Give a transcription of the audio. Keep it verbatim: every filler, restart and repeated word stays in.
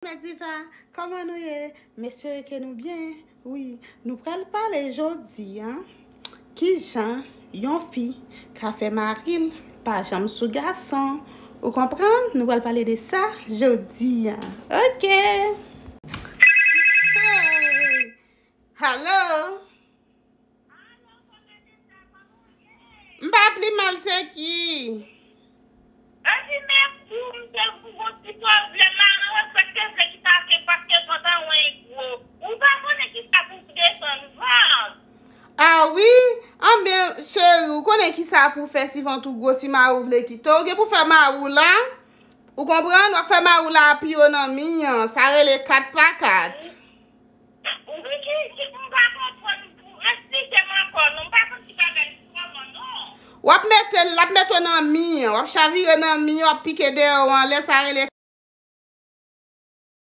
Mèt Diva, kòman nou ye? M espere ke nou byen. Wi, nou pral pale jodi a kijan yon fi ka fè mari l pa janm sou gason. Ou konprann? Nou pral pale de sa jodi a. Ok. Hey! Hello. M pa pi mal, se ki? Epi men pou m te pou gon ti pwoblèm la, mwen fèk te vle ki ta se paske vant an wen gwo. Ou pa konnen ki sa pou desann vant. Ah wi, anben cheri, ou konnen ki sa pou fè si vant ou gwo si mari w vle kite w. Ou gen pou fè mari w la. Ou konprann? W ap fè mari w la apiye w nan mi an. Sa rele kat pa kat. Wi, ki, ki, m pa konprann. Pou eksplike m ankò, non, m pa konn ti bagay kòman, non. W ap mete l, l ap mete w nan mi an, w ap chavire nan mi an, w ap pike dèyè w anlè, sa rele